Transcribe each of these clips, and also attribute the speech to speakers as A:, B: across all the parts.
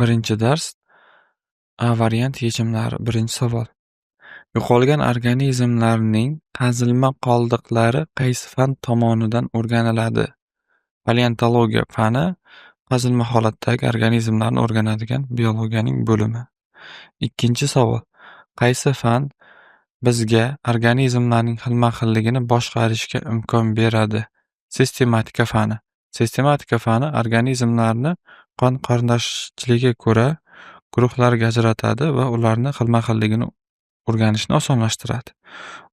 A: Birinchi dars A variant yechimlari. Birinchi savol. Yo'qolgan organizmlarning qazilma qoldiqlari qaysi fan tomonidan o'rganiladi? Paleontologiya fani qazilma holatdagi organizmlarni o'rganadigan biologiyaning bo'limi. Ikkinchi savol. Qaysi fan bizga organizmlarning xilma-xilligini boshqarishga imkon beradi? Sistematika fani. Sistematika fani organizmlarni qon qarindoshchiligiga ko'ra guruhlarga ajratadi va ularni xilma-xilligini o'rganishni osonlashtiradi.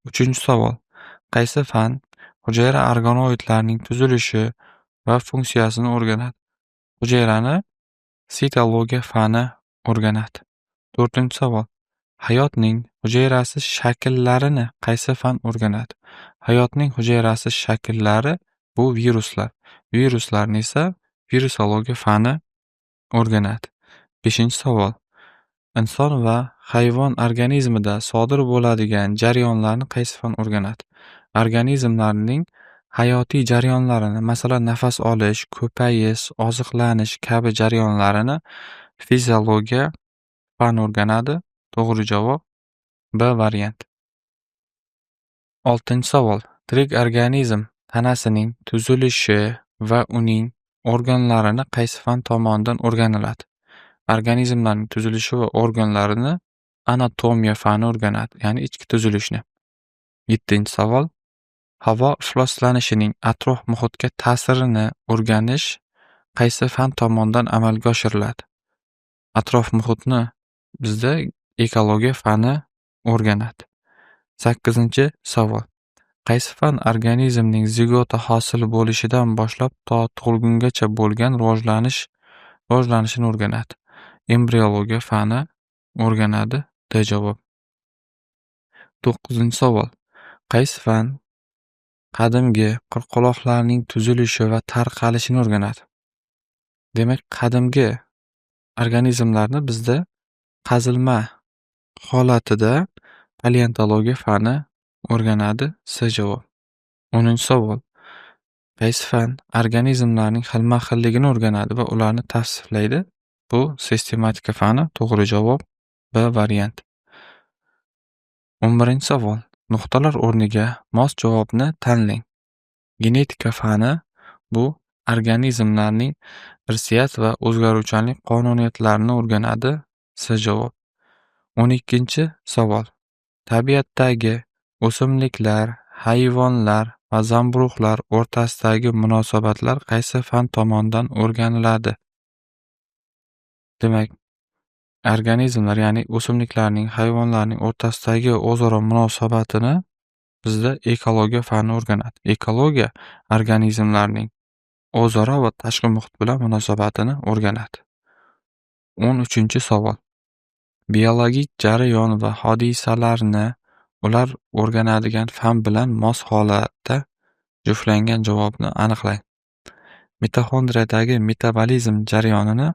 A: Uchinchi savol. Qaysi fan hujayra organoidlarining tuzilishi va funksiyasini o'rganadi? Hujayrani sitologiya fani o'rganadi. To'rtinchi savol. Hayotning hujayrasiz shakllarini qaysi fan o'rganadi? Hayotning hujayrasiz shakllari bu viruslar. Viruslarni esa virusologiya fani o'rganadi. Beshinchi savol. Inson va hayvon organizmida sodir bo'ladigan jarayonlarni qaysi fan o'rganadi? Organizmlarning hayotiy jarayonlarini, masalan, nafas olish, ko'payish, oziqlanish kabi jarayonlarini fiziologiya fani o'rganadi. To'g'ri javob B variant. Oltinchi savol. Tirik organizm tanasining tuzilishi va uning organlarini qaysi fan tomonidan o'rganiladi? Organizmlarning tuzilishi va organlarini anatomiya fani o'rganadi, ya'ni ichki tuzilishni. Yettinchi savol. Havo ifloslanishining atrof-muhitga ta'sirini o'rganish qaysi fan tomonidan amalga oshiriladi? Atrof-muhitni bizda ekologiya fani o'rganadi. Sakkizinchi savol. Qaysi fan organizmning zigota hosil bo'lishidan boshlab to tug'ilgungacha bo'lgan rivojlanishini o'rganadi? Embriologiya fani o'rganadi. D javob. To'qqizinchi savol. Qaysi fan qadimgi qirqquloqlarning tuzilishi va tarqalishini o'rganadi? Demak, qadimgi organizmlarni bizda qazilma holatida paleontologiya fani o'rganadi. S javob. O'ninchi savol. Qaysi fan organizmlarning xilma-xilligini o'rganadi va ularni tavsiflaydi? Bu sistematika fani. To'g'ri javob B variant. 11 savol. Nuqtalar o'rniga mos javobni tanlang. Genetika fani bu organizmlarning irsiyat va o'zgaruvchanlik qonuniyatlarini o'rganadi. S javob. 12 savol. Tabiatdagi o'simliklar, hayvonlar va zamburug'lar o'rtasidagi munosabatlar qaysi fan tomonidan o'rganiladi? Demak, organizmlar, ya'ni o'simliklarning, hayvonlarning o'rtasidagi o'zaro munosabatini bizda ekologiya fani o'rganadi. Ekologiya organizmlarning o'zaro va tashqi muhit bilan munosabatini o'rganadi. 13 savol. Biologik jarayon va hodisalarni ular o'rganadigan fan bilan mos holatda juftlangan javobni aniqlang. Mitoxondriyadagi metabolizm jarayonini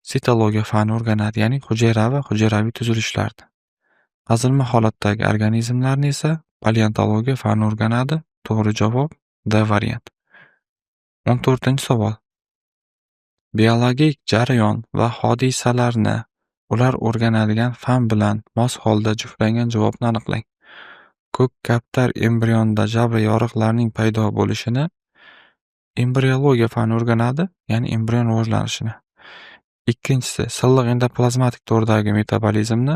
A: sitologiya fani o'rganadi, ya'ni hujayra va hujayraviy tuzilishlarni. Qazilma holatdagi organizmlarni esa paleontologiya fani o'rganadi. To'g'ri javob D variant. 14 savol. Biologik jarayon va hodisalarni ular o'rganadigan fan bilan mos holda juftlangan javobni aniqlang. Ko'k kaptar embrionida jabra yoriqlarining paydo bo'lishini embriologiya fani o'rganadi, ya'ni embrion rivojlanishini. Ikkinchisi, silliq endoplazmatik to'rdagi metabolizmni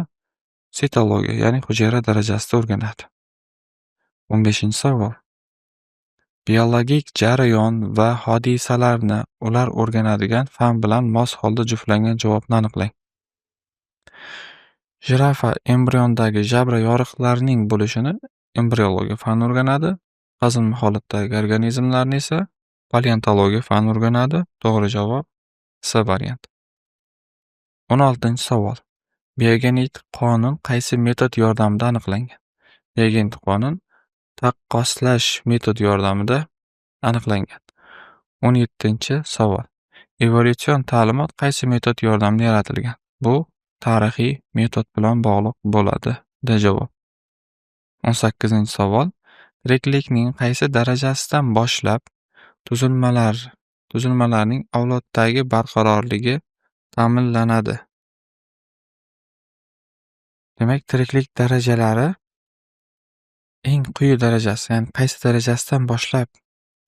A: sitologiya, ya'ni hujayra darajasida o'rganadi. 15 savol. Biologik jarayon va hodisalarni ular o'rganadigan fan bilan mos holda juftlangan javobni aniqlang. Jirafa embriondagi jabra yoriqlarining bo'lishini embriologiya fani o'rganadi. Qazilma holatdagi organizmlarni esa paleontologiya fani o'rganadi. To'g'ri javob C variant. 16 savol. Biogenetik qonun qaysi metod yordamida aniqlangan? Biogenetik qonun taqqoslash metodi yordamida aniqlangan. 17 savol. Evolyutsion ta'limot qaysi metod yordamida yaratilgan? Bu tarixiy metod bilan bog'liq bo'ladi. D javob. 18 savol. Tiriklikning qaysi darajasidan boshlab tuzilmalarning avloddagi barqarorligi ta'minlanadi? Demak, tiriklik darajalari eng quyi darajasi, ya'ni qaysi darajasidan boshlab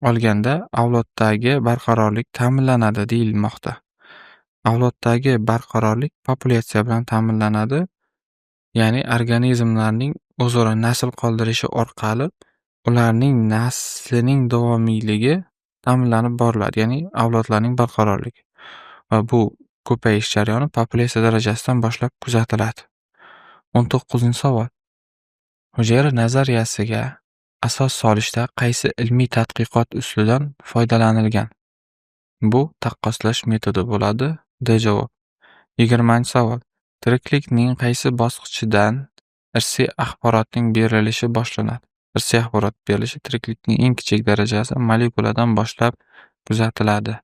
A: olganda avloddagi barqarorlik ta'minlanadi deyilmoqda. Avloddagi barqarorlik populyatsiya bilan ta'minlanadi, ya'ni organizmlarning o'zaro nasl qoldirishi orqali ularning naslining davomiyligi ta'minlanib boriladi, ya'ni avlodlarning barqarorligi. Va bu ko'payish jarayoni populyatsiya darajasidan boshlab kuzatiladi. 19-savol. Hujayra nazariyasiga asos solishda qaysi ilmiy tadqiqot usulidan foydalanilgan? Bu taqqoslash metodi bo'ladi. D javob. 20-savol. Tiriklikning qaysi bosqichidan irsiy axborotning berilishi boshlanadi? Irsiy axborot berilishi tiriklikning eng kichik darajasi molekuladan boshlab kuzatiladi.